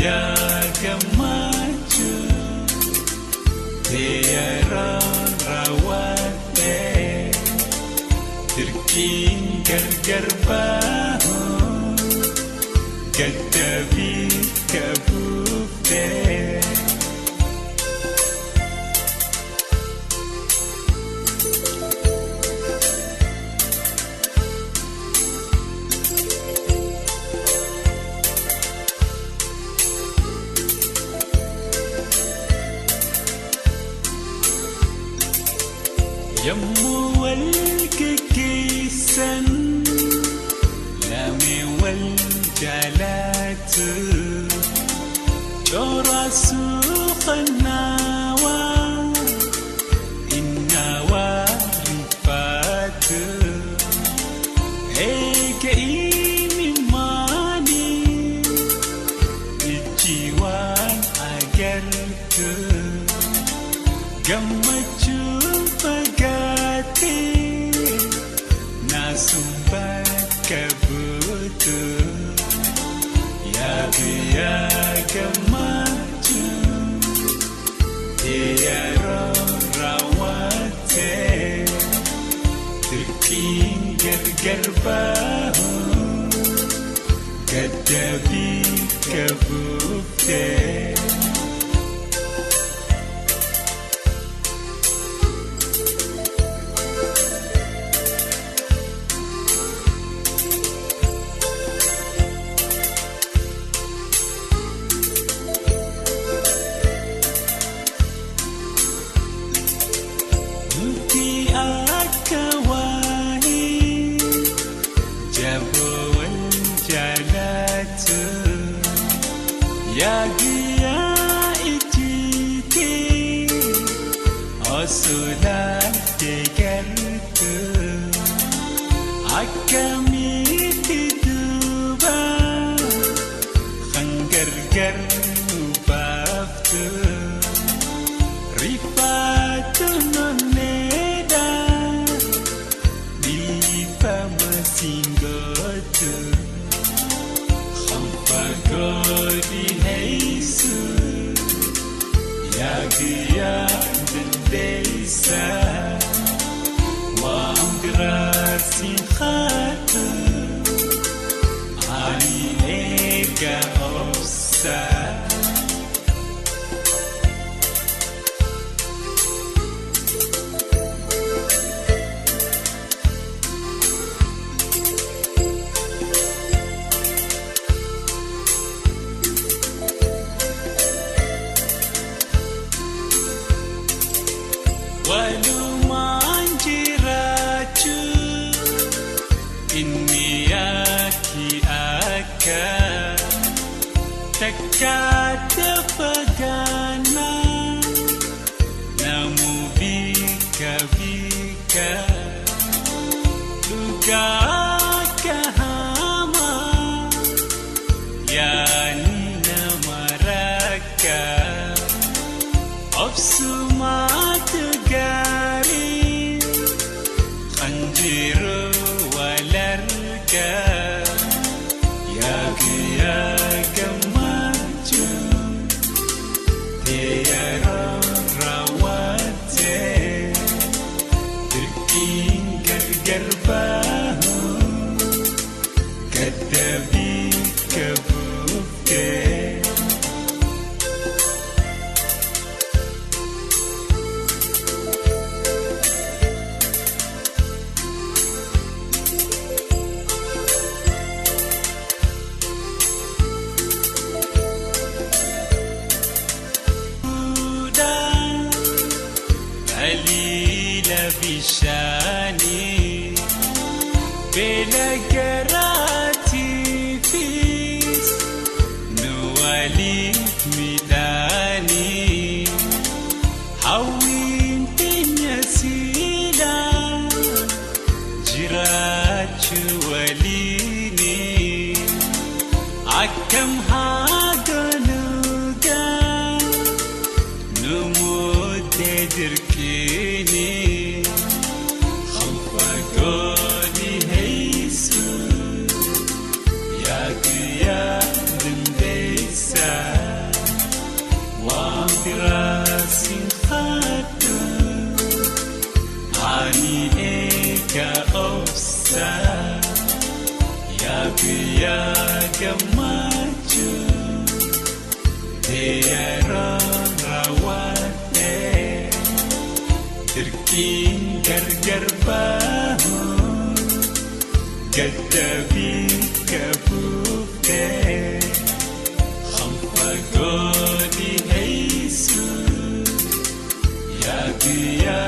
Guyyaa gammachuu teeyeroon raawwattee dirqiin gargar bahu gaddabii kabuuftee. Yommuu wal geggeessan lameen wal jaalatu coora suuqannaawaa innaawaa rifaatu eega imimmaanii ijji waan agartu gammachuun fagaatee naasuun bakka buutu yaa guyyaa gammachuu yeroo raawwattee dirqiin gargar bahu gaddabii kabuuftee. Nuti akka waanii jaboo wal jaalatu yaa guyyaa ijjiitii osoo laaltee gartu akkamitti duuba kan gargar nu baaftu. Rifaatu nonneedha dhiifama singootu hanfa goodhi haysu yaa guyyaa dandeessa waan biraasiin haatu ani eega obsa. Walumaan jiraachuu inni akki akka takkaata fagaannaa namuu bika bika dhugaa akka hamaa yaani nama rakka. Obsumaatu gaarii kan jiru wal argaa yaa guyyaa gammachuu teeyeroo raawwattee dirqiin gargar bahu gaddabii kabuuftee. Qalila bishaanii beela garaatiifis. Nu waliif midhaanii hawwiin teenya siilaa jiraachuu waliini akkam haa goonugaa nu muddee dirqiini. Ani eega obsa yaa guyyaa gammachuu teeyyaroon raawwattee dirqiin gargar bahu gaddabii kabuuftee hanfa goodi heessu yaa guyyaa.